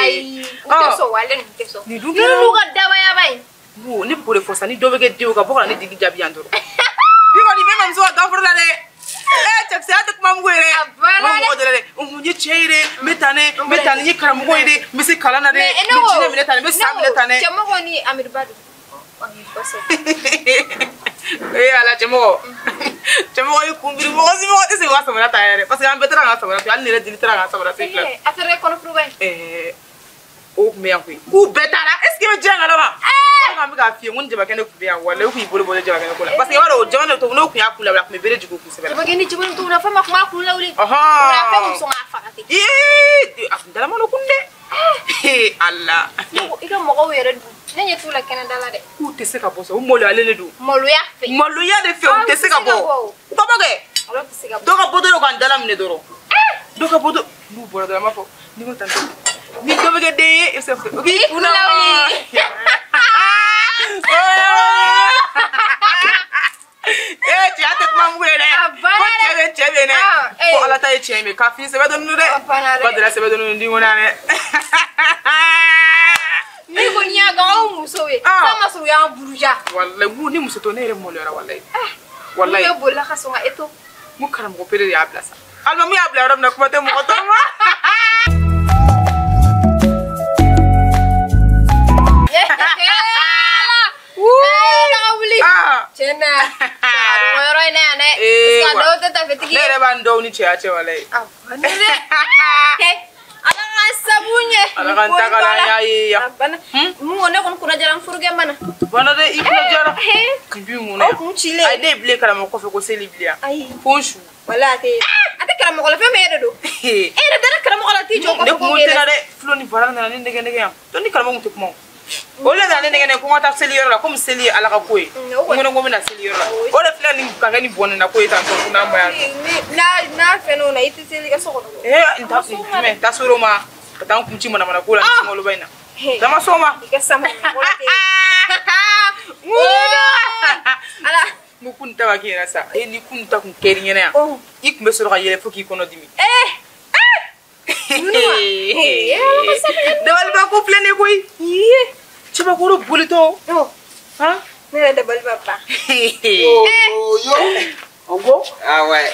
Ayi, u tɛ sɔn wale ninnu tɛ sɔn. Nin dun Ninnu n'u ka dabayaba in. Ne bɛ k'o de fɔ sisan ni dɔ bɛ kɛ den ye ka bɔ ka na ne dili jaabi yan dɔrɔn. Bi kɔni bɛ mamuso ka ganforo la dɛ. Cɛkisɛya tɛ kuma mugu ye dɛ. A banna dɛ. N mɔgɔ dɔ la dɛ. N ye cɛ ye dɛ. N bɛ tan dɛ. N bɛ tan n ye karamɔgɔ ye dɛ. N bɛ se kalan na dɛ. Mais N bɛ jinɛ minɛ tan dɛ. N bɛ san minɛ tan dɛ. Cɛmɔgɔ ni Amiriba don. Amiriba sɛ. Ala cɛmɔgɔ. Cɛmɔgɔ y'i kun biri mɔgɔ si mɔgɔ tɛ se k'u ka samara ta yɛrɛ. Parce que an bɛɛ taara k'an ka samara to yen. Hali ne yɛrɛ dili taara k'an ka samara to yen. A taara kɛ kɔnɔfuruba ye. O tun bɛ yan koyi. K'u bɛɛ taara. Est ce que i bɛ diɲɛ kalama? Walima an bɛ k'a f'i ye n ko ni jabakɛnɛ tun bɛ yan walayi u tun y'i bolo bɔ jabakɛnɛ ko la. Parce que i b'a dɔn o jamana to n'o tun y'a kun lawuli a tun bɛ bere jigin u kun sɛbɛ la. Jabakɛnɛ jabakɛnɛ to fɛn ma kuma kun lawuli. Ɔhɔn. O la fɛn kun sɔn k'a faga ten. Ee a tun dalama kun dɛ. Ala. Ne ko i ka mɔgɔw yɛrɛ dun. Ne ɲɛ t'u la kɛnɛda la dɛ. K'u tɛ se ka bɔ sa u maloyalen de don. Maloya fɛ. Maloya de fɛ u tɛ se ka bɔ. U ka bɔ kɛ. Olu tɛ se ka bɔ. Dɔ ka bɔ dɔrɔn k'an dala minɛ dɔrɔn. Dɔ ka bɔ dɔrɔn n'u bɔra dɔrɔn an b'a fɔ ni ko tante ni dɔ bɛ kɛ den ye i bɛ se ka fɔ o k'i kunna wuli. Cɛ a tɛ kuma mugu ye dɛ. A banna Ko dɛ. cɛ bɛ cɛ bɛ dɛ. Ah, eh. Ko Ala ta ye tiɲɛ ye k'a f'i sɛbɛ dɔɔni don dɛ. A banna dɛ. Ba dara sɛbɛ dɔɔni don kɔnɔ yan dɛ. Ni kɔni y'a kɛ anw musow ye. Ah. San ma sɔrɔ u y'an buruja. Walayi n ko ni muso tɔ ne yɛrɛ maloyara walayi. Walayi. N'u bɛ bolila ka sɔn ka e to. N ko karamɔgɔ pere de y'a bila sa. Alimamu y'a bila yɔrɔ min na kuma tɛ mɔgɔ tɔw ma. Wuli. Ah. Tiɲɛ na. Cɛkɔrɔba yɔrɔ in na yan dɛ. Ee, Parce que a wa. dɔw tɛ tafetigi Ne ye. yɛrɛ b'an dɔw ni cɛya cɛ walayi. A banna dɛ. Ala k'an sabu ɲɛ. Ala k'an ta k'a la an y'a ye yan. A banna. Mun ko ne kɔni kunna jara n furukɛ mana. Banna dɛ i kunna jara. Eh, Nin bi mun na O yan. kun cilen. Ayi ne ye bilen karamɔgɔ kɔfɛ ko seli bilen yan. Ayi. Fo n su. Wala a tɛ. A tɛ karamɔgɔ la fɛn bɛɛ e de don. E yɛrɛ dara karamɔgɔ la t'i jɔ Ne kɔfɛ kun ko tɛ k'e na la. dɛ. Fulo ni bara nana ne nɛgɛ nɛgɛ yan. To ni karamɔgɔ kun tɛ kuma o. O de nana ne nɛgɛ nɛgɛ ko n ka taa seli yɔrɔ la komi seli ye Ala ka ko ye. Mm, o kɔni. N ko n bɛna seli yɔrɔ la. O de filɛ nin ka kɛ ni bɔnɛ na ko ye tan tɔ ko n'a ma yan. N'a n'a fɛn na i tɛ seli ka so kɔnɔ. N ta jumɛn n ta ser'o ma ka taa n kun ci manamana ko la ni sunkaloba in na. Dama s'o ma. I ka sama mɔgɔ la ten. Ala. N ko kun ta ma k'i ɲɛna sa. Ni kun ta kun kɛr'i ɲɛna yan. Oh. I kun bɛ sɔrɔ ka yɛlɛ fo k'i kɔnɔ dimi. Ninnu wa? Ala ka sabali. Dabaliba ko filɛ nin ye koyi. Iye. Cɛbakɔrɔ bolitɔ. Oh, Han? ne yɛrɛ dabali b'a ban. Yo, yo. En gros? Ah ouais.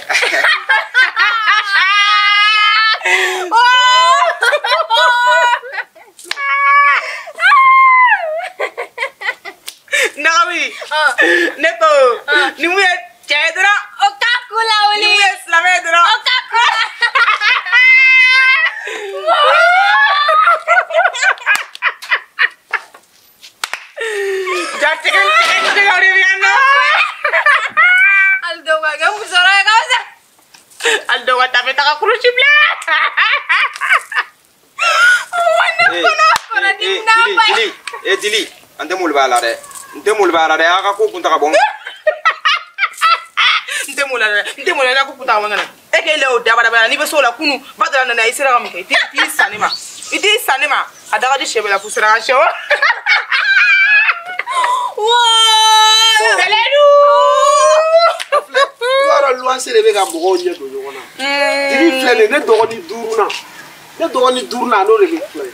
Nagami. Ne ko ni mun ye cɛ ye dɔrɔn. O ka ku lawuli. Ni mun ye silamɛ ye dɔrɔn. O ka ku. Ja tigɛ tigɛ tigɛ o de bɛ yan nɔ. Hali dɔw ka kɛ musɔrɔ ye ka fisa. Hali dɔw ka tafe taga kurusi bila. Kɔnɔ dimi n'a ba ye. Dili, Dili, an tɛ mulu b'a la dɛ. N tɛ mulu b'a la dɛ, a ka ko kun ta ka bɔ n kan. N tɛ mun la dɛ, n tɛ mun la dɛ, ko kun ta ka bɔ n kan na. E k'e lɛ o dabadaba la, n'i bɛ s'o la kunu, Badara nana i sera ka mun kɛ? I t'i san ne ma. I t'i san ne ma. A da ka di sɛ bɛɛ la fo saraka sɛ wa. Wɔɔ. Bɛlɛdu. I b'a dɔn luwanse de bɛ ka mɔgɔw ɲɛ don ɲɔgɔn na. Dili filɛ nin ye, ne dɔgɔnin duurunan. Ne dɔgɔnin duurunan n'o de bɛ filɛ.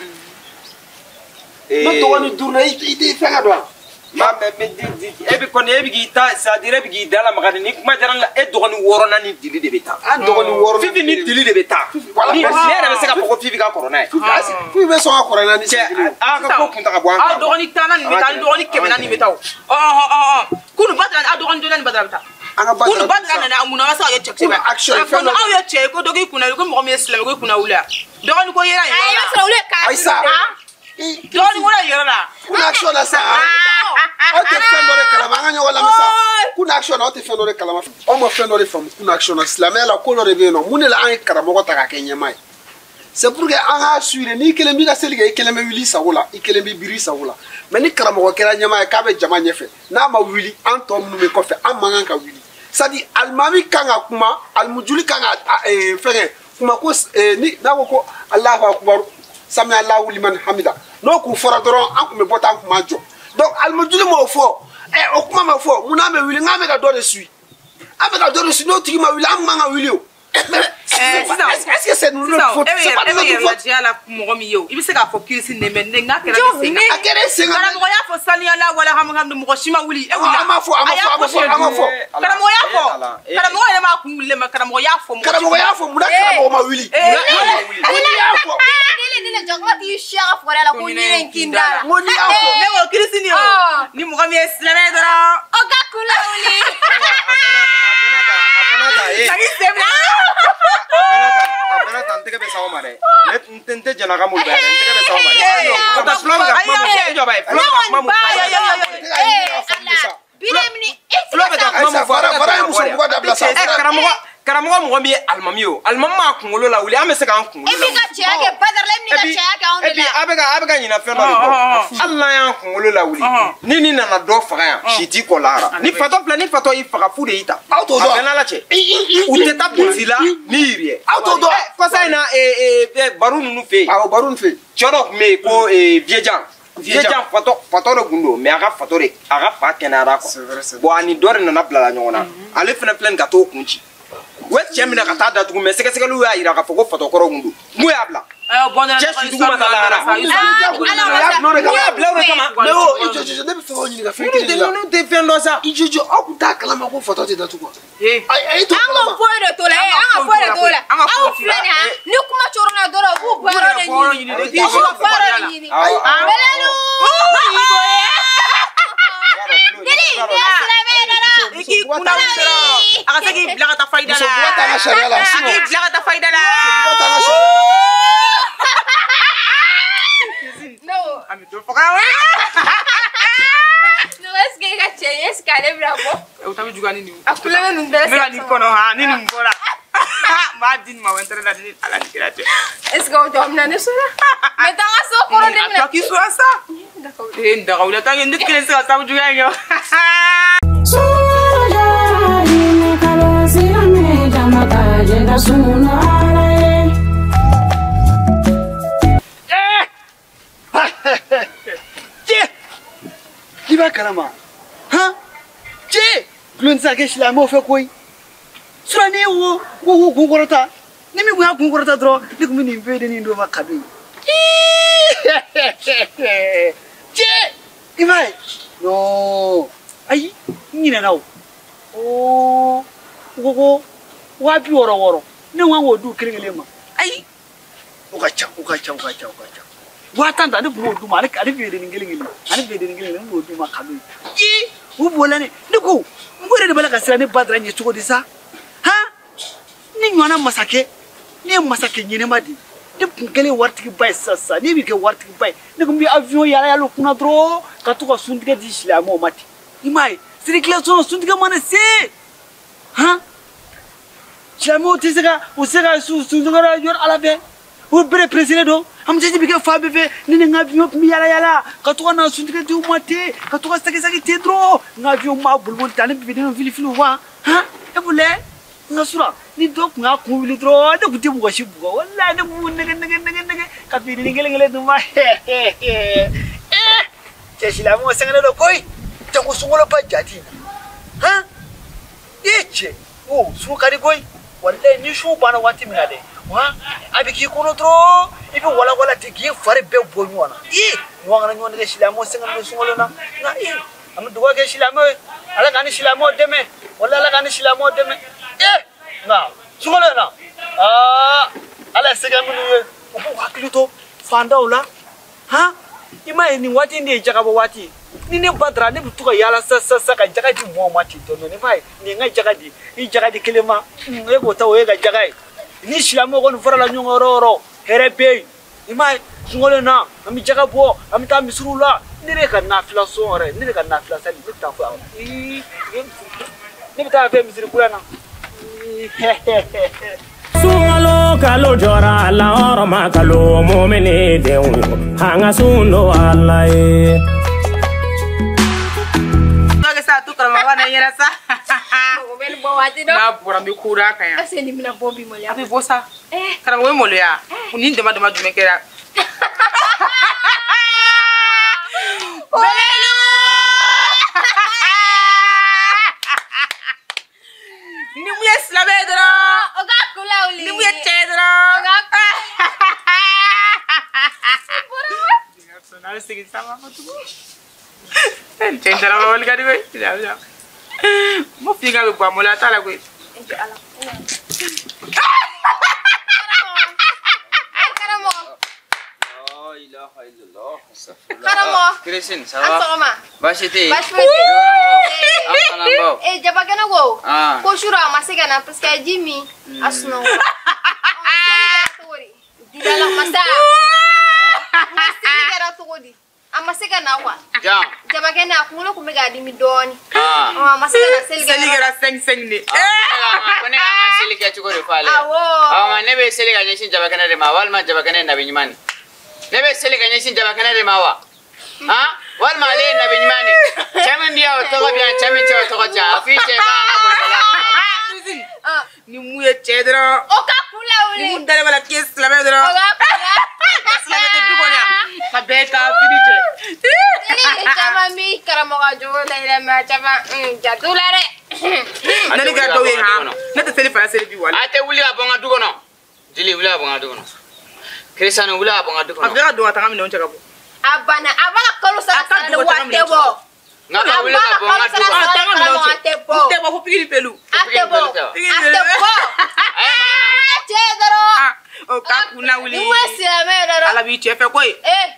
Ne dɔgɔnin duurunan i tɛ fɛn ka dɔn wa? Ma mais e bɛ kɔni e bɛ k'i ta c'est à dire e bɛ k'i da lamaga de ni kuma diyara n la e dɔgɔnin wɔɔrɔnan ni Dili de bɛ taa. An dɔgɔnin wɔɔrɔnan. Fifi ni Dili de bɛ taa. Voilà. Ni ne yɛrɛ bɛ se k'a fɔ ko Fifi ka kɔrɔ n'a ye. Fifi bɛ sɔn ka kɔrɔ n'a ni Cɛ siɲɛ kelen. a ka ko kun ta ka bɔ an Aw kan. dɔgɔnin tannan nin bɛ taa, ni dɔgɔnin kɛmɛ naani bɛ taa o. Ɔhɔn. Kunu Badara aw dɔgɔnin duurunan ni Badara bɛ taa. An ka Kunu Badara Badara nana mun na an ma se ka kɛ cɛkisɛ Kunu action ye. fɛn dɔ Ko aw ye cɛ ye ko dɔ k'i kunna wuli ko mɔgɔ min ye silamɛ ko i kunna wuli yan. Dɔgɔnin ko yera yen Ayi, i yɔrɔ b'a la. sɔrɔ olu ye kafiri Ayisa. de ye. Dɔgɔnin ko yen yɔrɔ la. Kunu action na sa. Aw tɛ fɛn dɔ de kalama an ka ɲɔgɔn lamɛn sa. Kunu action na aw tɛ fɛn dɔ de kalama. Aw ma fɛn dɔ de faamu kunu action na silamɛya la ko dɔ de bɛ yen nɔ mun de la an ye karamɔgɔ ta k'a kɛ ɲɛmaa ye. C'est pour que an k'a suivre n'i kelen b'i ka seli kɛ i kelen bɛ wuli i sago la i kelen bɛ biri i sago la mais ni karamɔgɔ kɛra ɲɛmaa ye k'a bɛ jama ɲɛfɛ n'a ma wuli an tɔ minnu bɛ kɔfɛ an man kan ka wuli c'est à dire alimami kan ka kuma alimujuli kan ka fɛngɛ kuma ko ni n'a ko ko Alahu akubaru sami Alahu liman hamida n'o kun fɔra dɔrɔn an kun bɛ bɔ tan an kun b'an jɔ donc alimujuli m'o fɔ o kuma ma fɔ mun n'an bɛ wuli n'an bɛ ka dɔ de suit an bɛ ka dɔ de suit n'o tigi ma wuli an man ka wuli o. Est-ce que c'est notre faute? C'est pas notre faute. Mɔgɔ min ye o, i bɛ se k'a fɔ kirisi nɛmɛ ne n'a kɛra ne sen kan. A kɛra e sen kan. Karamɔgɔ y'a fɔ saniya la wala hamu hamu mɔgɔ si ma wuli. E wulila. An m'a fɔ, an m'a fɔ, an m'a fɔ, an m'a fɔ. Karamɔgɔ y'a fɔ. Karamɔgɔ yɛrɛ m'a kun wuli ma, karamɔgɔ y'a fɔ. Karamɔgɔ y'a fɔ, munna karamɔgɔ ma wuli? Munna y'a fɔ? Ne jakuma k'i siya ka fɔrɛ la ko ɲinɛ kin da la. N ko n'i y'a fɔ. Ne ko kirisi ni o. Ni mɔgɔ min ye silamɛ ye dɔrɔn. O ka kun lawuli. A k'i sen bila. A bɛna ta n tɛgɛ bɛ s'aw ma dɛ. Ne n tɛ jɛn a ka mobili la dɛ, n tɛgɛ bɛ s'aw ma dɛ. N'o tɛ fula bɛ ka kuma mun fɔ, i jɔ ba ye, fula bɛ ka kuma mun fɔ. Fula bɛ ka kuma mun fɔ. Fara ye muso bugɔ dabila sa. Karamɔgɔ mɔgɔ min ye alimami ye o, alimami m'a kunkolo lawuli, an bɛ se k'an kunkolo lawuli. E b'i ka cɛya kɛ Badara, e b'i ka cɛya kɛ anw de la. Et puis a bɛ ka ɲinɛ fɛn dɔ de kɔ. Hali n'an y'an kunkolo lawuli, ni nana dɔ faga yan, si t'i kɔ lahara. Ni fatɔ filɛ, ni fatɔ y'i faga fu de y'i ta. Aw t'o dɔn. A bɛɛ n'Ala cɛ. U tɛ taa polisi la ni yiri ye. Aw t'o dɔn. Kɔsa in na baro ninnu fɛ yen. Awɔ, baro ninnu fɛ yen. Cɛ dɔ tun bɛ yen ko Viyejan. Viyejan fatɔ de kun don, mais a ka fatɔ de, a ka fa kɛnɛyara quoi. Bon ani dɔ de nana bila la ɲɔgɔn na. Ale fana filɛ nin ka t'o kun ci. U ye cɛ minɛ ka taa datugu, mais sɛgɛsɛgɛliw y'a jira k'a fɔ ko fatɔkɔrɔ kun don. Mun y'a bila? Cɛ sujugu ma taa lahara. Mun y'a bila o de kama? Mais o i jɔ ne bɛ fɛ k'o ɲininka fɛn kelen de la. Ninnu tɛ fɛn dɔn sa. I jɔ aw kun t'a kalama ko fatɔ tɛ datugu wa? Ayi t'o kalama. An ka foyi de t'o la, an ka foyi de t'o la. Aw filɛ nin ye, ni kuma coronna dɔrɔn u b'u bɔ yɔrɔ de ɲini. U b'u bɔ yɔrɔ de ɲini. Bɛlɛlu. Deli, ni ye silamɛ ye dɔrɔn. I k'i kunna wuli dɔrɔn. A ka se k'i bila ka taa fayida la. Muso bugɔ t'an ka sariya la. A k'i bila ka taa fayida la. Muso bugɔ t'an ka sariya la. An bɛ dɔ faga wa? Est-ce que i ka cɛ ye, est-ce que ale bɛna bɔ? O ta bɛ juguya ni nin ye. A kulo bɛ nin bɛɛ Ne ka nin kɔnɔ han, ni nin bɔra. N b'a di nin ma o intérêt la ni Ala ni kira cɛ. Est-ce que o tɔ bɛna ne sɔrɔ? N bɛ taa n ka so kɔrɔ de minɛ. A tɔ k'i sɔrɔ sa. Ee n daga wuli, ne kelen tɛ se ka sabu juguya in kɛ. K'i b'a kalama han cɛ gulon tɛ se ka kɛ silamɛw fɛ koyi sinon ne wo ko kun kɔrɔta ni min kun y'a kun kɔrɔta dɔrɔn ne kun bɛ nin bɛɛ de nin dɔ ma kabi cɛ i m'a ye non ayi n ɲinɛna o oo u ko 600 ne ko an k'o di u kelen kelen ma ayi o ka ca o ka ca o ka ca o ka ca 10,000 ta ne kun b'o d'u ma ale feere nin kelen kelen ale feere nin kelen kelen ne b'o d'u ma kalo ye u bɔla ne ne ko n ko yɛrɛ de b'a la ka siran ne Badara ɲɛ cogo di sa han ni ɲɔgɔnna masakɛ ne ye masakɛ ɲɛnɛma de ye ne kun kɛlen waritigiba ye sisan sisan ne bɛ kɛ waritigiba ye ne kun bɛ avion yala yala o kunna dɔrɔn ka to ka suntigɛ di silamɛw ma ten i m'a ye circulation suntigɛ mana se han silamɛw tɛ se ka u se ka suntigɛ yɔrɔ ala fɛ o bɛɛ pressé don an bɛ bɛ kɛ fan bɛɛ fɛ ne ni n ka avion tun bɛ yala yala ka to ka na suntigɛ di u ma ten ka to ka sɛgɛsɛgɛ ten dɔrɔn n ka avion m'a boli boli tan ne bɛ fili fili wa han e b'o lɛ n ka sura ni dɔ tun y'a kun wuli dɔrɔn ne tun tɛ mɔgɔ si bugɔ walayi ne b'u nɛgɛ nɛgɛ nɛgɛ nɛgɛ ka feere kelen kelen d'u ma cɛ silamɛw sɛgɛnnen don koyi janko sunkaloba jate in na han e cɛ o sun ka di koyi walayi ni sun banna waati min na dɛ wa a bɛ k'i kɔnɔ dɔrɔn i bɛ walawala ten k'i fari bɛɛ bɔ ɲɔgɔn na ee ɲɔgɔn kana ɲɔgɔn nɛgɛ silamɛw sɛgɛnnen don sunkalo na nka ee an bɛ dugawu kɛ silamɛw ye Ala k'an ni silamɛw dɛmɛ walayi Ala k'an ni silamɛw dɛmɛ ee nka sunkalo in na aa Ala ye sɛgɛn minnu ye u k'u hakili to fandaw la han i m'a ye nin waati in de ye jagabɔ waati ye ni ne Badara ne bɛ to ka yaala sa sa sa ka jaga di mɔgɔw ma ten dɔɔnin dɔɔnin i m'a ye nin ye n ka jaga di i jaga di kelen ma e k'o ta o ye ka jaga ye ni silamɛw kɔni farala ɲɔgɔn kan yɔrɔ o yɔrɔ hɛrɛ bɛ yen i m'a ye sunkalo in na an bɛ jaga bɔ an bɛ taa misiriw la ne de ka nafila sɔn yɛrɛ ne de ka nafila sali ne bɛ taa fɔ ne bɛ taa fɛ misiri kura in na. Sunkalo kalo jɔra lahɔrɔma kalo mumini denw an ka sun don Ala ye. Karamɔgɔ na yɛrɛ sa. Mɔgɔ bɛ bɔ waati dɔn. N'a bɔra n bɛ ko d'a kan yan. Est ce que nin bɛna bɔ bi maloya? A bɛ bɔ sa. Karamɔgɔ ye maloya. Ni dama dama jumɛn kɛra? Bɛlɛlu! Ni mun ye silamɛ ye dɔrɔn. O ka kun mun ye cɛ ye dɔrɔn. A bɛ segin sama ma tugun. Cɛ in taara wali ka di koyi. N m'o f'i ye k'a bɛ bɔ a maloya t'a la koyi. Karamɔgɔ. Christine, ça va? A sɔgɔma. Baasi tɛ yen. Baasi foyi tɛ yen. An Ee Jabakɛnɛ ko. Ko sura a ma se ka na parce que a ye ji min a sunɔgɔ. Seli kɛra cogo di? Dilala masa. Seli kɛra cogo di? A ma se ka na quoi. Jan. Jabakɛnɛ a kunkolo kun bɛ k'a dimi dɔɔni. A ma se ka na seli kɛ. Seli kɛra 5-5 de. Ko ne ka seli kɛ cogo de fɔ ale. Awɔ. Awɔ, ne bɛ seli ka ɲɛsin Jabakɛnɛ de ma walima Jabakɛnɛ ye nabi ɲuman de. Ne bɛ seli ka ɲɛsin Jabakɛnɛ de ma wa? Han? Walima ale ye nabi ɲuman de. Cɛ min bɛ yan o tɔgɔ bɛ yan, cɛ min cɛ o tɔgɔ tɛ yan. A f'i cɛ k'a ka bolifɛn. Ni mun ye cɛ dɔrɔn. O ka kun lawuli. Ni mun dalen b'a la k'i ye silamɛ dɔrɔn. O ka kun la. Silamɛ tɛ du kɔnɔ yan. Ka bɛɛ ka fini cɛ. Ni caman b'i karamɔgɔ jogo la yɛrɛ mɛ a caman jatu la dɛ. Ne ni kɛra dɔw ye han. Ne tɛ seli fana seli bi wali. A tɛ wuli ka bɔ n ka du kɔnɔ. Jeli wuli ka bɔ n ka du kɔnɔ. Christian wuli ka bɔ n ka du kɔnɔ. A bɛ ka don ka taga minɛnw cɛ ka bɔ. A banna a b'a ka kalo sara sara de wa a tɛ bɔ. Nka ka wuli ka bɔ n ka du kɔnɔ. A b'a ka kalo sara sara a tɛ bɔ. N tɛ bɔ fo pikiri pelu. A tɛ bɔ. A tɛ bɔ. Aa cɛ dɔrɔn. O ka kun lawuli. Ni ye silamɛ ye dɔrɔn. Ala b'i cɛ fɛ koyi.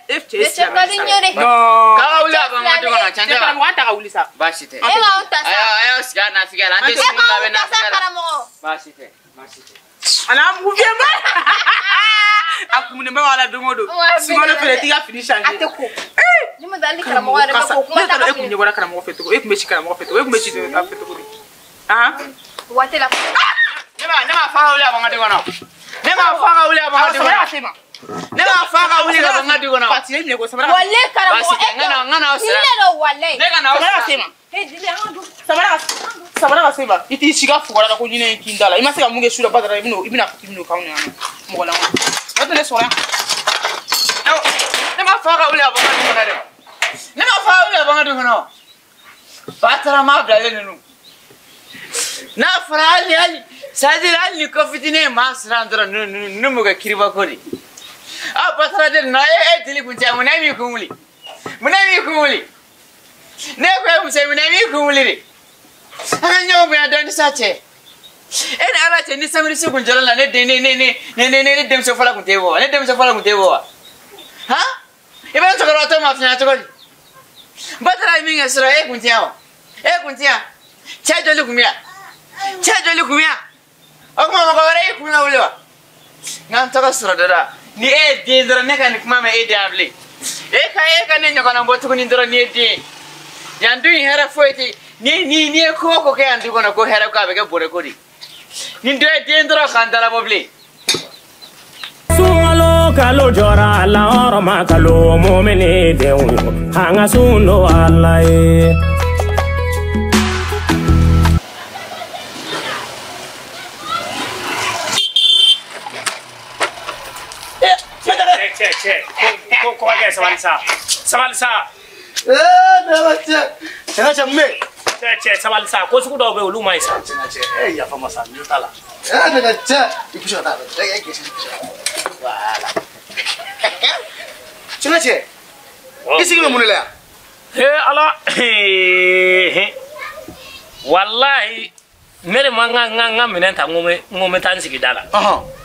E cɛ ka di n ye de. Non. K'a ka wuli ka bɔ n ka du kɔnɔ tiɲɛ tɛ wa? Karamɔgɔ an ta ka wuli sa. Baasi tɛ. E k'anw ta sa. A y'aw sigi a nafigiya la an tɛ E sun labɛn k'anw ta sa nafigiya la. karamɔgɔ. Baasi tɛ. Baasi tɛ. A n'a mugu fiyɛ ba. A kumunen ba b'a la don o don. Sunkalo fɛnɛ t'i ka fini changer. A tɛ ko. Ni ma dali karamɔgɔ yɛrɛ bɛ ko kuma Ne t'a t'a dɔn ka e kun fini. ɲɛ bɔra karamɔgɔ fɛ cogo e kun bɛ si karamɔgɔ fɛ cogo e kun bɛ si a fɛ cogo di? Waati la. Ne ma fa ka wuli ka bɔ n ka du kɔnɔ. Ne ma fa ka wuli ka bɔ n ka du kɔnɔ. Ne ma fa ka wuli ka bɔ n ka du kɔnɔ. Fati ye minɛ ko samara. Wale karamɔgɔ Baasi tɛ, n ka n'aw sira. Ni ne don wale. Ne ka n'aw Samara ka sira. se ma. E Dili an ka don. Samara ka se ma. I t'i si ka fugara la ko ɲinɛ ye kin da la. I ma se ka mun kɛ su la Badara i bɛna fɔ k'i bɛn'o k'anw ɲɛna mɔgɔ lankolon. O tɛ ne sɔrɔ yan. Ne ma fa ka wuli ka bɔ n ka du kɔnɔ dɛ. Ne ma fa ka wuli ka bɔ n ka du kɔnɔ. Batara ma bilalen ninnu. N'a fɔra hali c'est à dire hali ni ko fitinin ye maa siran dɔrɔn ninnu bɛ kɛ kiribako de. Ah Batara de na e dili kun cɛ mun na e m'i kun wuli? Mun na e m'i kun wuli? Ne ko e muso ye mun na e m'i kun wuli de? An ka ɲɔgɔn bonya dɔɔni sa cɛ. E ni Ala cɛ ni samedi su kun jɔra la ne den ne ne ne ne ne ne denmuso fɔlɔ kun t'e bɔ wa? Ne denmuso fɔlɔ kun t'e bɔ wa? Han? I bɛ n cɛkɔrɔbatɔ mafiɲɛya cogo di? Batara ye min kɛ sɔrɔ e kun tɛ yan wa? E kun tɛ yan? Cɛ joli kun bɛ yan? Cɛ joli kun bɛ yan? O tuma mɔgɔ wɛrɛ y'i kun lawuli wa? N ka n tɔgɔ sɔrɔ dɔ la. Ni e ye den dɔrɔn ne ka nin kuma mɛn e den bilen. E ka ne ɲɔgɔnna bɔ tuguni dɔrɔn n'i ye den ye. Yan du in hɛrɛ foyi tɛ ni ye ko o ko kɛ yan du kɔnɔ ko hɛrɛ ko a bɛ kɛ bɔrɛ ko de. Ni dɔ ye den dɔrɔn k'an dalabɔ bilen. Sunkalo kalo jɔra lahɔrɔma kalo mumini denw yo an ka sun don Ala ye. Cɛ ko kɛ sabali sa sabali sa. Ee ne ka cɛ cɛ ka cɛ mun bɛ yen? Cɛ sabali sa ko sugu dɔw bɛ yen olu ma ɲi sa. Cɛ ka cɛ e yafa ma sa n t'a la. Ee ne ka cɛ i bɛ se ka taa e gɛsɛ voilà. Cɛ ka cɛ i sigi bɛ mun de la yan? Ee Ala walahi ne de ma n ka minɛn ta n ko n bɛ taa n sigi da la.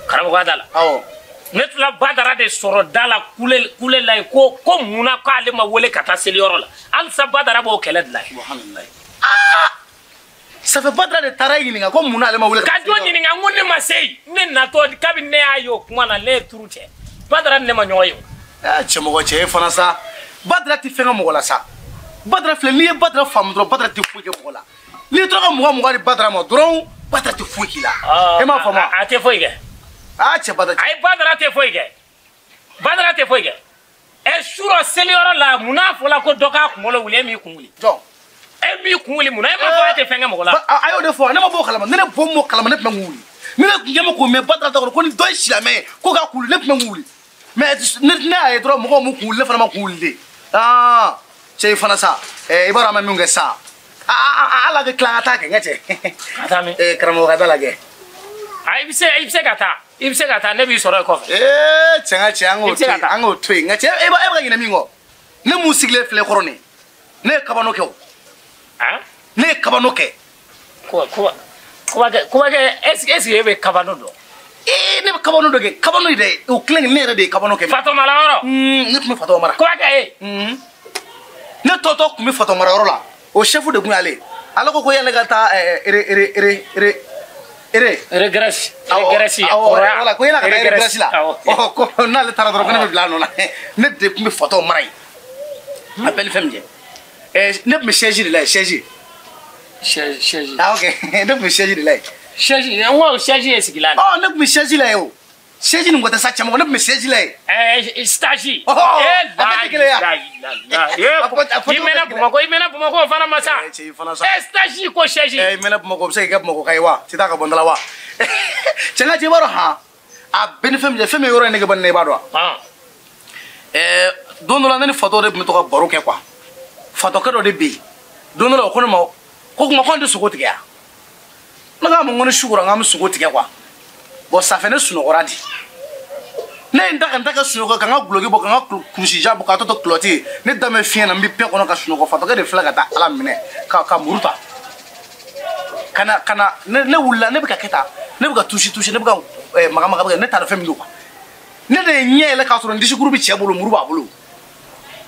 Karamɔgɔya da la. Awɔ. Ne tila Badara de sɔrɔ da la kule la yen ko munna k'ale ma wele ka taa seliyɔrɔ la halisa Badara b'o kɛlɛ de la yen. Subahanallahi. Aa ça fait Badara de taara e ɲininka ko munna ale ma wele ka taa seliyɔrɔ la. Ka jɔn ɲininka n ko ne ma se yen ne natɔ kabini ne y'a ye o kuma na ne ye turu cɛ Badara ni ne ma ɲɔgɔn ye o. Aa cɛmɔgɔ cɛ e fana sa Badara tɛ fɛn kɛ mɔgɔ la sa Badara filɛ n'i ye Badara faamu dɔrɔn Badara tɛ foyi kɛ mɔgɔ la n'i tora ka mugan mugan di Badara ma dɔrɔn Badara tɛ foyi k'i la. E m'a faamu wa? A tɛ foyi kɛ. Ah cɛ Badara. Ayi Badara tɛ foyi kɛ Badara tɛ foyi kɛ ɛ surɔ seliyɔrɔ la munna fɔla ko dɔ k'a kunkolo wuli e m'i kun wuli. Jɔn? E m'i kun wuli munna e ma fɔ e tɛ fɛn kɛ mɔgɔ la. A y'o de fɔ ne ma bɔ o kalama ne ne bɔ m'o kalama ne tun bɛ n wuli ne ne tun ɲɛ bɛ k'o mɛn Badara ta kɔrɔ ko ni dɔ ye silamɛ ye ko k'a kun wuli ne tun bɛ n wuli mais ne y'a ye dɔrɔn mɔgɔw m'u kun wuli ne fana ma kun wuli de aa cɛ i fana sa i b'a dɔn an bɛ min kɛ sa ala ka tila an ka taa kɛ n ka cɛ. Ka taa min? Karamɔgɔ ka da la kɛ. A i bɛ se ka taa. I bɛ se ka taa ne b'i sɔrɔ yen kɔfɛ. Ee cɛ n ka cɛ an k'o to yen an k'o to yen nka cɛ e b'a ka ɲinɛ min kɔ ne mun sigilen filɛ kɔrɔ nin ne ye kabano kɛ o. Ne ye kabano kɛ. Kobakɛ est ce que e bɛ kabano dɔn. Ee ne bɛ kabano dɔ kɛ kabano in dɛ o kelen ne yɛrɛ de ye kabano kɛ. Fatɔ mara yɔrɔ. Ne tun bɛ fatɔ mara. Kobakɛ e. Ne tɔtɔ tun bɛ fatɔ mara yɔrɔ la o chef de tun y'ale ale ko ko yanni ka taa regresse regresse kɔrɔya ko yala ka taa regresse la ɔ ko n'ale taara dɔrɔn ko ne bɛ bila a nɔ la ne de tun bɛ fatɔ mara yen a bɛɛ ni fɛn min cɛ ne tun bɛ chaise de la yen chaise. Chaise. Ah ok ne tun bɛ chaise de la yen. Chaise n ko chaise ye sigilan de. Ɔ ne tun bɛ chaise la yen o chaise nin ko tɛ sa cɛ ma ne tun bɛ chaise la yen. Stage. A bɛɛ tɛ kelen ye wa. I mɛnna Bamakɔ i mɛnna Bamakɔ o fana ma sa. Stage ko chaise. I mɛnna Bamakɔ o bɛ se k'i kɛ Bamakɔ ka ye wa t'i taa ka bɔ n da la wa. Cɛ n ka cɛ i b'a dɔn han a bɛɛ ni fɛn min cɛ fɛn min ye yɔrɔ in nege bɔ ne na i b'a dɔn wa. Don dɔ la ne ni fatɔ de tun bɛ to ka baro kɛ quoi fatɔkɛ dɔ de bɛ yen don dɔ la o ko ne ma ko kuma ko an tɛ sogo tigɛ yan ne k'a ma ko ni su kora k'an bɛ sogo tigɛ quoi bon ça fait ne sunɔgɔra di ne ye n da ka n da ka sunɔgɔ ka n ka guloki bɔ ka n ka kulusija bɔ k'a tɔ to culotte ye ne da bɛ fiɲɛ na n bɛ pɛn kɔnɔ ka sunɔgɔ fatɔkɛ de filɛ ka taa ala minɛ ka muru ta ka na ne wulila ne bɛ ka kɛ tan ne bɛ ka tusi tusi ne bɛ ka maga maga ne t'a dɔn fɛn min don quoi ne de ye ɲɛ yɛlɛ k'a sɔrɔ n disikuru bɛ cɛ bolo muru b'a bolo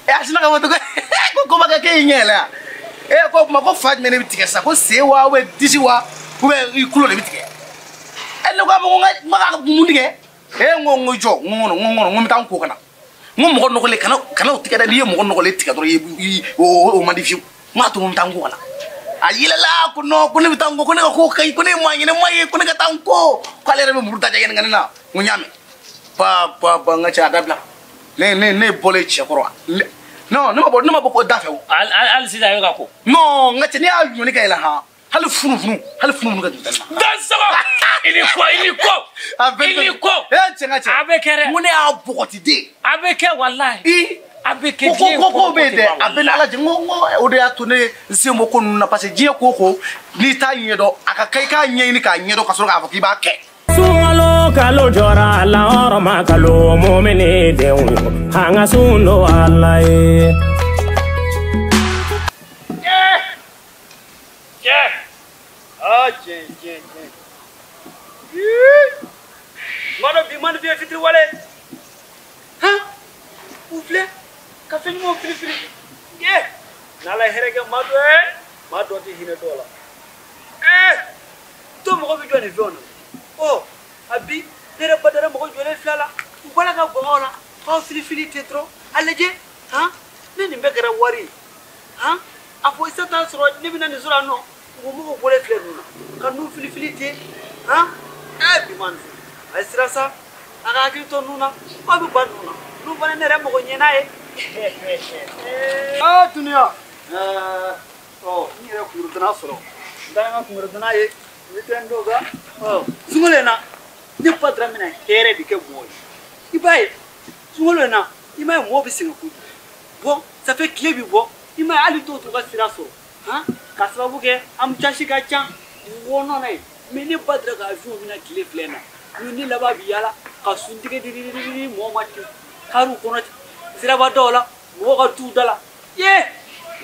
a sinna ka fɔ ko ko kobakɛ k'e y'i ɲɛ yɛlɛ yan e ko kuma ko fa jumɛn de bɛ tigɛ sisan ko sen wa ou bien disi wa ou bien i kulo de bɛ tigɛ ne ko a ma ko n ka mun tigɛ n ko n ko jɔ n ko n ko n bɛ taa n ko ka na n ko mɔgɔ nɔgɔlen kana o tigɛ dɛ n'i ye mɔgɔ nɔgɔlen tigɛ dɔrɔn i o man di fiyewu n k'a to n ko n bɛ taa n ko ka na a yɛlɛla ko non ko ne bɛ taa n ko ko ne ka ko ka ɲi ko ne ye maa ɲɛnama ye ko ne ka taa n ko k'ale yɛrɛ bɛ muru da jɛ ka ne na n ko n y'a mɛn ba ba ba n ka cɛ a dabila ne bɔlen cɛ kɔrɔ non ne ma bɔ ko da fɛ o. Hali sisan e bɛ ka ko. Non n ka cɛ ne y'a ɲɔni ka yɛlɛ han hali funufunu hali funufunu ka jigin na. Dansɔgɔ i ni ko i ni ko i ni ko. Cɛ n ka cɛ. A bɛ kɛ dɛ. N ko ne y'a bɔgɔti den. A bɛ kɛ walahi. A bɛ kɛ diɲɛ ko bɛ yen dɛ a bɛ ni ala cɛ n ko o de y'a to ne n sen bɔ ko ninnu na parce que diɲɛ ko ko n'i t'a ɲɛdɔn a ka kan i k'a ɲɛɲini k'a ɲɛdɔn ka sɔrɔ k'a fɔ k'i b'a kɛ. Sunkalo kalo jɔra lahɔrɔma kalo mumini denw an ka sun don Ala ye. Ah tiɲɛ tiɲɛ tiɲɛ. N b'a dɔn bi man bi fitiri wale. Han u filɛ ka fɛn ɲumanw fili fili. N'Ala ye hɛrɛ kɛ maa dɔ ye maa dɔ tɛ hinɛ dɔw la. To mɔgɔ bɛ jɔ nin fɛnw na. Ɔ a bi ne yɛrɛ badara mɔgɔ jɔlen fila la u bɔra ka gɔngɔn la k'aw fili fili ten dɔrɔn a lajɛ han ne nin bɛɛ kɛra wari ye han a fɔ sisan t'a sɔrɔ ne bɛna nin sɔrɔ yan nɔ u mɔgɔw bɔlen filɛ ninnu na ka nun fili fili ten han bi man a ye siran sa a ka hakili to nun na aw bɛ ba ninnu na ninnu fana ne yɛrɛ mɔgɔ ɲɛ n'a ye aa duniya ɔ n yɛrɛ kunkolodonna sɔrɔ n taara n ka kunkolodonna ye n bɛ taa n dɔw kan sunkalo in na ne Badara bɛna hɛrɛ de kɛ mɔgɔ ye i b'a ye sunkalo in na i m'a ye mɔgɔw bɛ sɛgɛn kojugu bɔn ça fait tile bɛ bɔ i m'a ye hali dɔw t'u ka sira sɔrɔ han k'a sababu kɛ embouteillage ka ca dugu kɔnɔna ye mais ne Badara ka avion bɛna tile filɛ in na ni ne laban bɛ yaala ka sun tigɛ di mɔgɔw ma ten kariw kɔnɔ ten siraba daw la mɔgɔw ka duw da la ye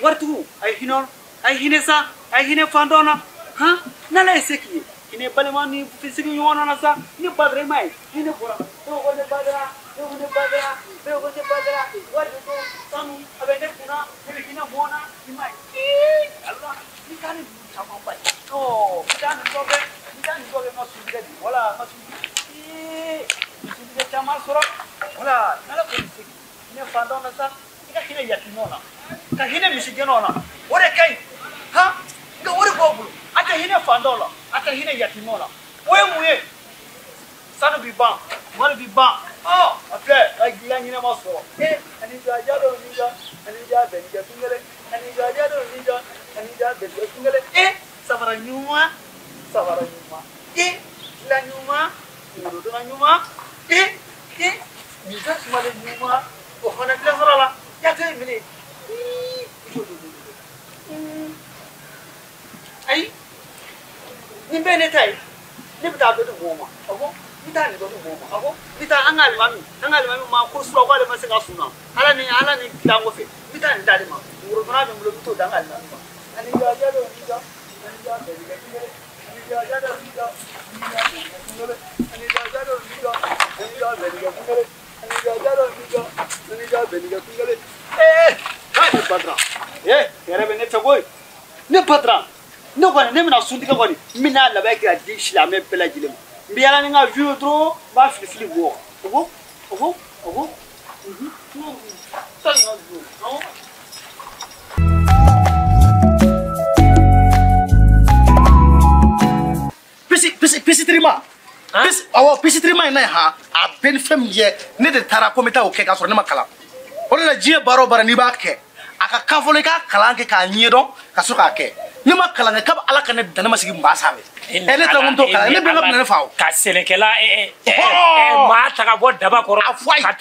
waritigiw a ye hinɛ a ye hinɛ sa a ye hinɛ fantanw na han n'Ala ye se k'i ye hinɛ balima ni sigiɲɔgɔn na sa ne Badara i m'a ye ni ne bɔra dɔw ko ne Badara dɔw ko ne Badara dɔw ko ne Badara wari bɛ to sanu a bɛ ne kunna ne bɛ hinɛ mɔgɔ na i m'a ye ala ni taa ni ninnu caman ba ye ɔ n taa nin dɔ kɛ n taa nin dɔ kɛ n ka suntigɛ di wala n ka suntigɛ suntigɛ caman sɔrɔ wala n'Ala ko se k'i hinɛ fantanw na sa i ka hinɛ yatimɛw na ka hinɛ misigɛnnaw na o de ka ɲi han nka o de b'aw bolo a tɛ hinɛ fantanw la a tɛ hinɛ yatimɛw la o ye mun ye sanu bi ban wari bi ban ɔ a filɛ ka dilan ɲɛnama sɔrɔ ani ja dɔw ni ja ani ja bɛn ni ja kunkele ani ja dɔw ni ja ani ja bɛn ni ja kunkele samara ɲuman samara ɲuman dilan ɲuman kunkolodonna ɲuman minfɛn sumalen ɲuman o fana filɛ sɔrɔ la yatɛ minɛ ayi nin bɛɛ ne ta ye ne bɛ taa dɔ di mɔgɔw ma awɔ I taa nin dɔ di mɔgɔw ma. Awɔ, n bɛ taa an ka alimami ma ko sura k'ale ma se ka sun na. Ala ni dilan kɔfɛ, n bɛ taa nin d'ale ma. Worotɔnna bɛ n bolo, n bɛ t'o di an ka alimami ma. Ani ja ja dɔ ja, ani ja bɛɛ bɛ kɛ ani ja ja dɔ ja, ani ja ja dɔ ja, ani ja bɛɛ bɛ kɛ ani ja ja dɔ ja, ani ja bɛɛ bɛ kɛ. Ee, ne patron. Ee, hɛrɛ bɛ ne fɛ koyi. Ne patron. Ne kɔni ne bɛna suntigɛ kɔni n bɛna laban kɛ ka di silamɛ bɛɛ lajɛlen ma. N bɛ yaala ni n ka vie ye dɔrɔn n b'a fili fili bɔ. Ɔhɔ, ɔhɔ, ɔhɔ. Taa nin ka don. Awɔ. Pisitirima. Awɔ, pisitirima in na ye han, a bɛɛ ni fɛn min ye, ne de taara ko n bɛ taa o kɛ k'a sɔrɔ ne ma kalan. O de la diɲɛ baara o baara n'i b'a kɛ, a ka kan fɔlɔ i k'a kalan kɛ k'a ɲɛdɔn ka sɔrɔ k'a kɛ. Ne ma kalan kɛ kabi Ala ka ne dan ne ma sigi nba sanfɛ. Ne taara ko n t'o kalan, ne bɛɛ ka minɛ ne fa o. Ka sɛnɛkɛla maa ta ka bɔ daba kɔrɔ. A fɔ a ye. Ka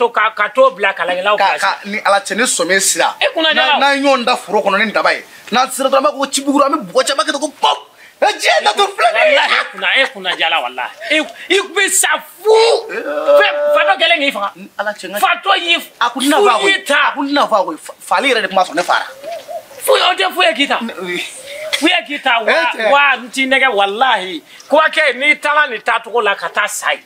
t'o bila kalankɛlaw place. Ka ni Ala cɛ ne sɔmi sira. E kunna jala. N'an ye ɲɔgɔn da foro kɔnɔ ni daba ye, n'an sera dɔrɔn an b'a fɔ ko cibuguru an bɛ bɔgɔ caman kɛ ten ko pɔp. Diɲɛ na to filɛ nin ye. Walahi e kunna jala walahi. I bɛ sa fu. Fɛn fatɔ kɛlen k'i faga. Ala cɛ n ka. Fatɔ y'i A ko n tɛna fɔ a fu y'i koyi. ta. A ko n tɛna fɔ a koyi. Fali yɛrɛ de tun b'a sɔrɔ ne fara. Fu o tɛ fu ye k'i ta. Fu ye k'i ta wa wa n t'i nɛgɛ walahi. Kɔkɛ n'i taara nin taacogo la ka taa sa yen.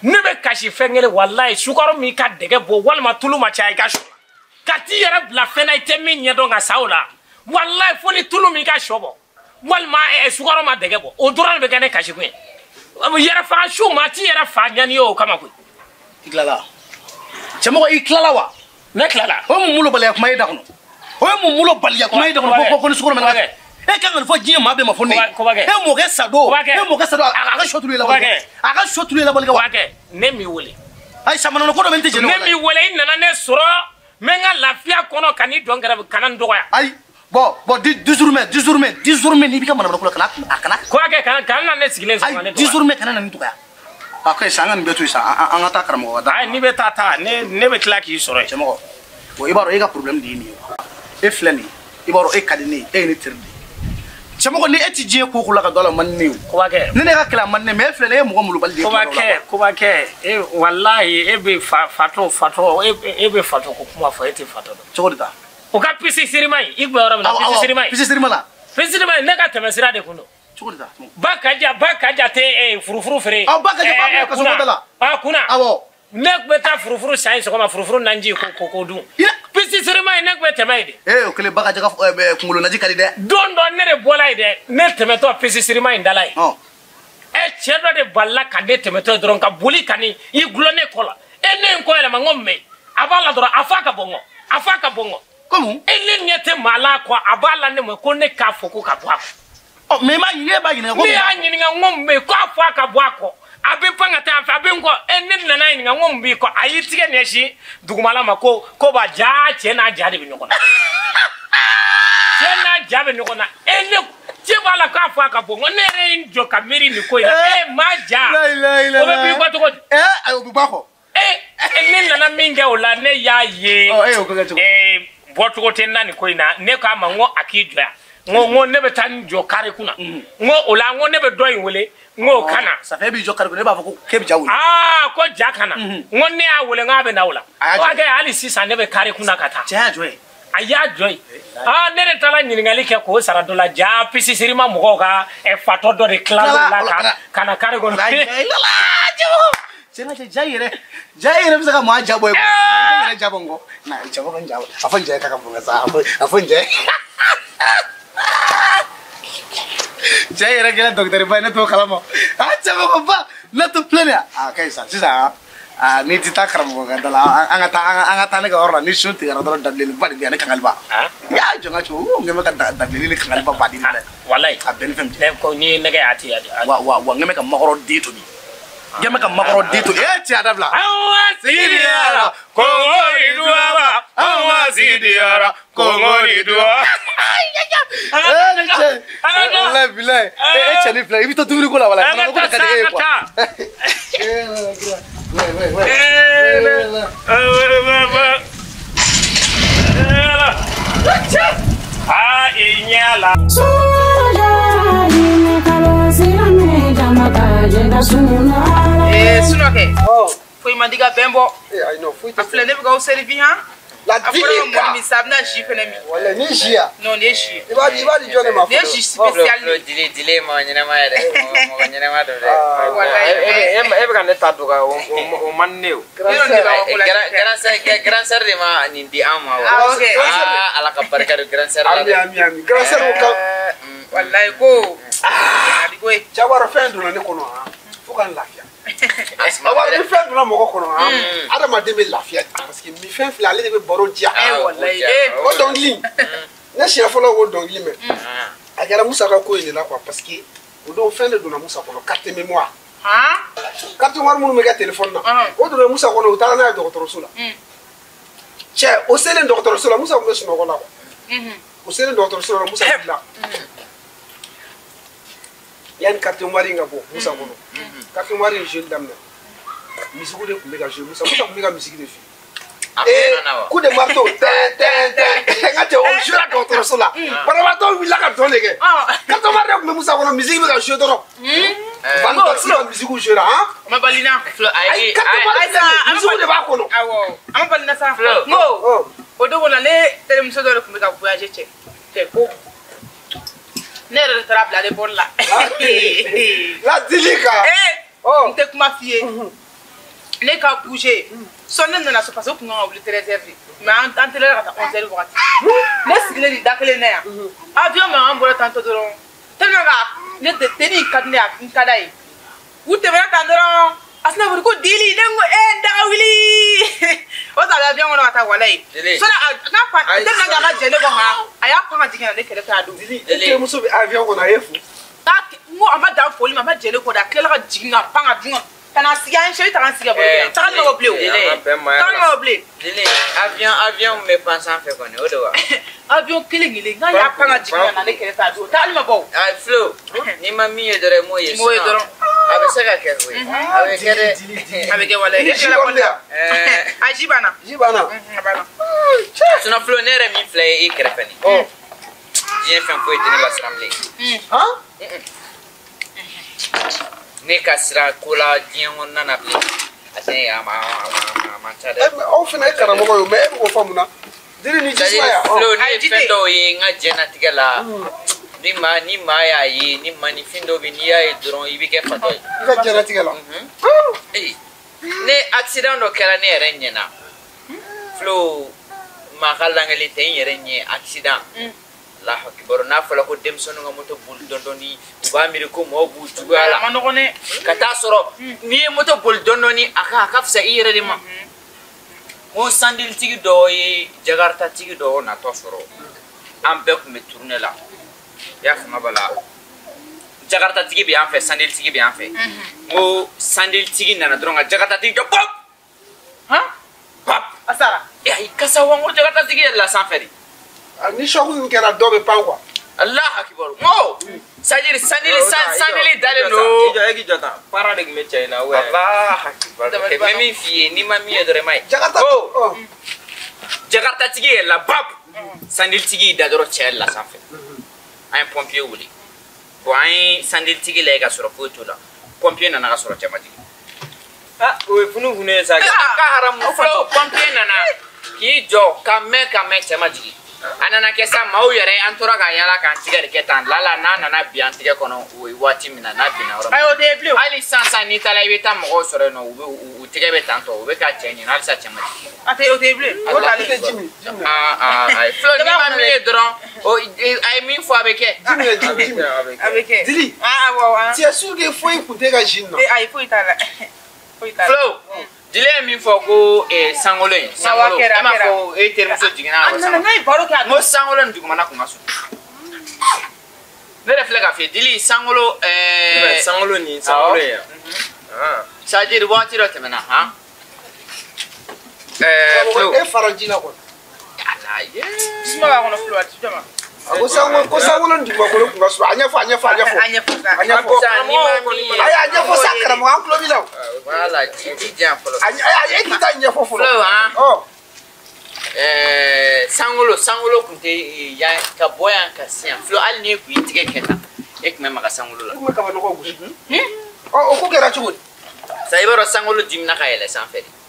Ne bɛ kasi fɛn kelen walahi sukaro m'i ka dɛgɛ bɔ walima tulu ma caya i ka sɔ la. Ka t'i yɛrɛ bila fɛn na i tɛ min ɲɛdɔn ka sa o la. Walahi fo ni tulu m'i ka sɔ bɔ. Walima sukaro ma dɛgɛ bɔ o dɔrɔn de bɛ kɛ ne kasikun ye. Yɛrɛ faga su ma t'i yɛrɛ fa ɲani ye o kama koyi. I tilala cɛmɔgɔ i tilala wa? Ne tilala. O ye mun molobaliya kuma ye da kɔnɔ? O ye mun molobaliya kuma ye da kɔnɔ ko ni sukaro ma dɛgɛ? E kan ka nin fɔ diɲɛ maa bɛɛ ma fo ne. E mɔkɛ sa don. E mɔkɛ sa don a ka sɔ tulu ye labali kɛ. A ka sɔ tulu ye labali kɛ wa? Kobakɛ ne m'i wele. Ayi samanana ko dɔ bɛ n tɛ jɛn ne m'i wele i nana ne sɔrɔ n bɛ n ka lafiya kɔnɔ ka n'i dɔn kɛrɛfɛ kana n dɔgɔya. Ayi. Bon, 10 jours n'i b'i ka manamana ko la kana a kana. Kobakɛ kana na ne sigilen sɔrɔ ne dɔgɔya. Ayi 10 jours kana na ne dɔgɔya. A ka ɲi sa an ka nin bɛɛ to yen sa an ka taa karamɔgɔ ka da. Ayi n'i bɛ taa ne bɛ tila k'i sɔrɔ yen. Cɛmɔgɔ bon i b'a dɔn e ka problème de ye nin ye e filɛ nin ye i b'a dɔn e ka di ne ye e ye ne teri de ye. Cɛmɔgɔ ni e ti diɲɛ ko ko la ka don a la o man di ne ye o. Kobakɛ. Ne ka kɛlɛ a man di ne ye mais e filɛ nin ye e ye mɔgɔ molobali de ye. Kobakɛ e walahi e bɛ fatɔ e bɛ fatɔ ko kuma fɔ e tɛ fatɔ dɔn. Cogo di ta? O ka pisi sirima in i kun bɛ yɔrɔ min na pisi sirima in. Pisi sirima la. Pisi sirima in ne ka tɛmɛ sira de kun don. Cogo di ta? Ba Kaja tɛ furufuru feere. Awɔ ba Kaja ba bɛ kaso da la. A kunna. Awɔ. Ne tun bɛ taa furufuru san yen sɔgɔma furufuru naji ko dun. Pisi sirima in ne tun bɛ tɛmɛ yen de. Ee o kɛlen ba Kaja ka kunkolo naji ka di dɛ. Don dɔ ne de bɔla yen dɛ ne tɛmɛtɔ pisi sirima in da la yen. Cɛ dɔ de balila ka ne tɛmɛtɔ dɔrɔn ka boli ka ni i gulɔ ne kɔ la. E ne ye n kɔ yɛlɛma n ko mais a b'a la dɔrɔn a fa ka bɔ n kɔ a fa ka bɔ n kɔ. Comment? E ne ɲɛ tɛ maa la kɔ a b'a la ne ma ko ne k'a fɔ ko ka bɔ a kɔ. Ɔ mais e b'a ɲininka ko. Ne y'a ɲininka n ko mun bɛ yen k'a fɔ a ka bɔ a kɔ a bɛ pan ka taa yan fɛ a bɛ n kɔ e ne nana ɲininka n ko mun b'i kɔ a y'i tigɛ ɲɛsin dugumala ma ko ba ja cɛ n'a ja de bɛ ɲɔgɔn na. Cɛ n'a ja bɛ ɲɔgɔn na e ne cɛ b'a la k'a fɔ a ka bɔ n kɔ ne yɛrɛ ye n jɔ ka miiri nin ko in na e maa ja. O bɛ b'i kɔ cogo di? Ayi o bɛ bɔ a kɔ. E ne nana min kɛ o la ne y'a ye. Ɔ e y'o kɛ cogo di? Bɔcogo tɛ n na nin ko in na ne k'a ma n ko a k'i jɔ yan n ko ne bɛ taa n jɔ kare kunna n ko o la n ko ne bɛ dɔ in wele n k'o ka na. Ça fait e b'i jɔ kare kunna ne b'a fɔ ko k'e bɛ ja wele. Aa ko ja ka na n ko ne y'a wele n k'a bɛ na o la. O kɛ hali sisan ne bɛ kare kunna ka taa. Cɛ y'a jɔ yen. A y'a jɔ yen aa ne de taara ɲininkali kɛ k'o sara dɔ la ja pisi sirima mɔgɔw ka fatɔ dɔ de tilal'o la ka na kare kɔnɔ. Cɛ ja yɛrɛ bɛ se ka maa ja bɔ ye. I yɛrɛ ja bɔ n kɔ. Na cɛbɔ ka n ja bɔ. A fɔ n ja ye k'a ka bon ka sa. A fɔ n ja ye. Cɛ yɛrɛ kɛra docteur ba ye ne t'o kalama. A cɛbɔ ne to filɛ nin ye. A ka ɲi sa sisan aa n'i ti taa karamɔgɔ ka da la an ka taa ne ka yɔrɔ la ni sun tigɛra dɔrɔn dabilenniba de bɛ yan ne kangaliba. I y'a jɔ n ka cɛ o n bɛ ka dabilenni ni kangaliba baden dɛ. Walayi. A bɛɛ ni fɛn min cɛ. Ne ko n'i ye nɛgɛ a ti. Wa n bɛ ka makɔrɔ den tobi. Jɛmɛ ka makɔrɔ den tobi. E cɛ a dabila. Anw sidiyara Kongo ni duwaba. Anw sidiyara Kongo ni duwaba. Eh ne cɛ. Walayi bilayi. E cɛ ni filɛ i bɛ to dumuni ko la walayi. An ka taa sa an ka taa. Aa i ɲɛ la. Sunkalo jɔra hinɛ kalo silamɛ jama. Sinon kɛ foyi man di ka bɛn bɔ. Ayi non, foyi tɛ. A filɛ, ne bɛ k'aw servi han. La A fɔra dilika. mɔni min sa, a bɛna jus fɛnɛ min. Wala ni jus ya. Non, nin ye jus ye. I b'a di jɔn de ma? Nin ye jus spécial de ye. Dile dile, mɔgɔ ɲɛnama yɛrɛ, mɔgɔ ɲɛnama don dɛ. Walayi. E bɛ ka ne ta dɔgɔya, o man di ne ye o. Yɔrɔ ne b'aw ko la. Grand sœur de ma nin di an ma wa. Ah, ok. Ah, Ala ka barika don grand sœur la. Ami ami ami. Grand sœur ko kan. Walayi ko. A di ko ye. Jabaro, fɛn donna ne kɔnɔ han. Fo ka n lafiya. A b'a dɔn ni fɛn donna mɔgɔ kɔnɔ han, adamaden bɛ lafiya parce que min fɛn filɛ, ale de bɛ baro diya. Eh walayi. Eh. O dɔnkili, ne siɲɛ fɔlɔ k'o dɔnkili mɛn, a kɛra Musa ka ko in de la quoi, parce que o don fɛn de donna Musa kɔnɔ, carte mémoire. Han. Carte mémoire minnu bɛ kɛ téléphone na, o donna Musa kɔnɔ, u taara n'a ye dɔgɔtɔrɔso la. Cɛ, o selen dɔgɔtɔrɔso la, Musa tun bɛ sunɔgɔ la quoi. O selen dɔgɔtɔrɔso la, Musa wulila yanni carte mémoire in ka bɔ Musa kɔnɔ. Carte mémoire in jeu daminɛ, musique de tun bɛ ka jouer. Musa tun bɛ ka musique de jouer. A kɔnɔna na wa. Coup de marteau, tɛn tɛn tɛn. N ka cɛ, o jouera dɔgɔtɔrɔso la, banabaatɔ wulila ka dɔn de kɛ. Carte mémoire de tun bɛ Musa kɔnɔ, musique bɛ ka jouer dɔrɔn. Van Taxi ka musique jouera han. O ma bali na. Flo, ayi, ayi, carte mémoire filɛ nin ye, musique de b'a kɔnɔ. Awɔ. A ma bali na sa. Flo. N ko o dogo la, ne terimuso dɔ de tun bɛ ka voyager cɛ. Cɛ ko ne yɛrɛ de taara bila ale bɔli la. La dilika. Eh, n tɛ kuma f'i ye. Ne ka bouger. Sɔnni ne nana so, parce que o tun kan ka wuli 13 heures de. Mais an teliyara ka taa 11 heures wagati. Ne sigilen nin da kelen na yan. Avion mankan bɔra tantôt dɔrɔn. Tellement que ne tɛ tenue in ka di ne ye, a n ka d'a ye. U tɛmɛna tan dɔrɔn. A sina fɔ ko dili, ne ko e n daga wuli. O sɔrɔ a bɛ avion kɔnɔ ka taa, walayi. Dili. Sɔnni a n'a pan, tellement que a ka jɛ ne kɔ han, a y'a pan ka jigin ka na ne kɛrɛfɛ a don. E terimuso bɛ avion kɔnɔ, a ye fo. N ko a ma dan foli ma, a ma jɛ ne kɔ dɛ, a tilala ka jigin ka pan ka dun ka na sigi an seli ta ka sigi ka bɔ Eh, tagali ma bɔ bilen o. Dili. Tagali ma bɔ bilen. Dile, avion min bɛ pan sanfɛ kɔni, o de wa. Avion kelen kelen n'a y'a pan ka jigin ka na ne kɛrɛfɛ a don, tagali ma bɔ o. Ah, Flo, n'i ma min ye dɔrɔn, i m'o ye. I m'o ye dɔrɔn. A bɛ se ka kɛ koyi. A bɛ kɛ dɛ. A bɛ kɛ, walayi. Ni Ne jus tilala kɔni tɛ yan. Ɛɛ, a ji banna. Ji banna. A banna. Sinon Flo, ne yɛrɛ min filɛ i kɛrɛfɛ nin. Diɲɛ fɛn foyi tɛ ne la siran bilen. Han. Ne ka siran ko la diɲɛ kɔnɔna na bilen. A tɛ a ma a ma a man ca dɛ. Mais aw fana ye karamɔgɔ ye o, mais e bɛ k'o faamu na. Dili ni ji suma yan. Flo, ne Ayi, ye ji fɛn tɛ. dɔw ye n ka diɲɛnatigɛ la. Ni maa y'a ye, ni maninfin dɔw bɛ, n'i y'a ye dɔrɔn, i bɛ kɛ fatɔ ye. I ka diɲɛlatigɛ la. Ee, ne accident dɔ kɛra ne yɛrɛ ɲɛna. Flo, maa ka langelen tɛ n yɛrɛ ɲɛ accident. Allahu akibaru, n'a fɔra ko denmisɛnninw ka moto boli dɔɔni dɔɔni, u b'a miiri ko mɔgɔw b'u juguya A la. ma nɔgɔn dɛ. Ka taa sɔrɔ n'i ye moto boli dɔɔni dɔɔni, a ka fisa i yɛrɛ de ma. N ko sandilitigi dɔ ye jakartatigi dɔ natɔ sɔrɔ, an bɛɛ tun bɛ tourner la, i y'a faamuya b'a la. Jakartatigi bɛ yan fɛ, sandilitigi bɛ yan fɛ. N ko sandilitigi nana dɔrɔn ka jakartatigi jɔ, pop Han. pap. A sara. E ayi, kasa wa, n ko jakartatigi yɛlɛla sanfɛ de. Ah, ni choc in kɛra, dɔ bɛ pan quoi. Allahu akibaru, n ko c'est à dire sandili sandili dalen don. I jɔ, e k'i jɔ tan. Para de tun bɛ cɛ in na ou bien? Allahu akibaru, Dabali n banna. bɛ min f'i ye, n'i ma min ye dɔrɔn, i m'a ye. Jakarta. Ko Ɔ. Jakartatigi yɛlɛla bap, sandilitigi y'i da dɔrɔn, cɛ yɛlɛla sanfɛ. An ye pompier wele. Bon, an ye sandilitigi lajɛ ka sɔrɔ foyi t'o la. Pompier nana ka sɔrɔ cɛ ma jigin. Ah, o ye funufunu ye sa kɛ. A ka haramu. Fɔlɔ, pompier nana k'i jɔ ka mɛn ka mɛn, cɛ ma jigin. A nana kɛ sa, maaw yɛrɛ an tora ka yala k'an tigɛ de kɛ tan lala. N'a nana bin an tigɛ kɔnɔ, o ye waati min na n'a binna yɔrɔ min. Ayi, o tɛ ye bilen o. Hali sisan sisan, n'i taara, i bɛ taa mɔgɔw sɔrɔ yen nɔ, u bɛ u tigɛ bɛ tan tɔ, u bɛ ka cɛ ɲini, halisa cɛ ma jigin. A tɛ, o tɛ ye bilen. O O t'ale. tɛ ji min, ji min. Aa aa, ayi Flo, n'i ma min ye dɔrɔn, o a ye min fɔ, a bɛ kɛ. Ji minɛ, ji min. A bɛ kɛ. Dili. Ah, awɔ ah. Tu es sûr que foyi kun tɛ ka jus in na? Eh, ayi, foyi t'a la. Foyi t'a la. Flo, Dile ye min fɔ ko sankolo in, sankolo, Awɔ, a kɛra, e m'a a kɛra. fɔ e terimuso jiginna A ka bɔ nana sankolo. n'a ye baro kɛ a N ko sankolo ni dugumana kun ka surun. Ne yɛrɛ filɛ k'a f'i ye, Dili, sankolo Sankolo ni sankolo ye yan. Ah. C'est à dire waati dɔ tɛmɛna han. Flo. E fara ji la kɔni. Ala ye. Suma b'a kɔnɔ, Flo, a ti jɔ ma. A ko sankolo, ko sankolo ni dugumakolo kun ka surun. A ɲɛfɔ, a ɲɛfɔ, a ɲɛfɔ. A ɲɛfɔ sa. A ɲɛfɔ. Sisan n'i ma min ye. Ayi, a ɲɛfɔ sa, karamɔgɔ, an tulo b'i la o. Voilà, ji ji di yan fɔlɔ. A ɲɛ, e k'i ta ɲɛfɔ fɔlɔ. Flo han. Ɔ. Sankolo kun tɛ yan ka bɔ yan ka se yan. Flo, hali n'i kun y'i tigɛ kɛ tan, e tun bɛ maga sankolo la. I kun bɛ kaba nɔgɔ gosi. Ɔ, o ko kɛra cogo di? Sa i b'a dɔn sankolo dimina ka yɛlɛ sanfɛ de.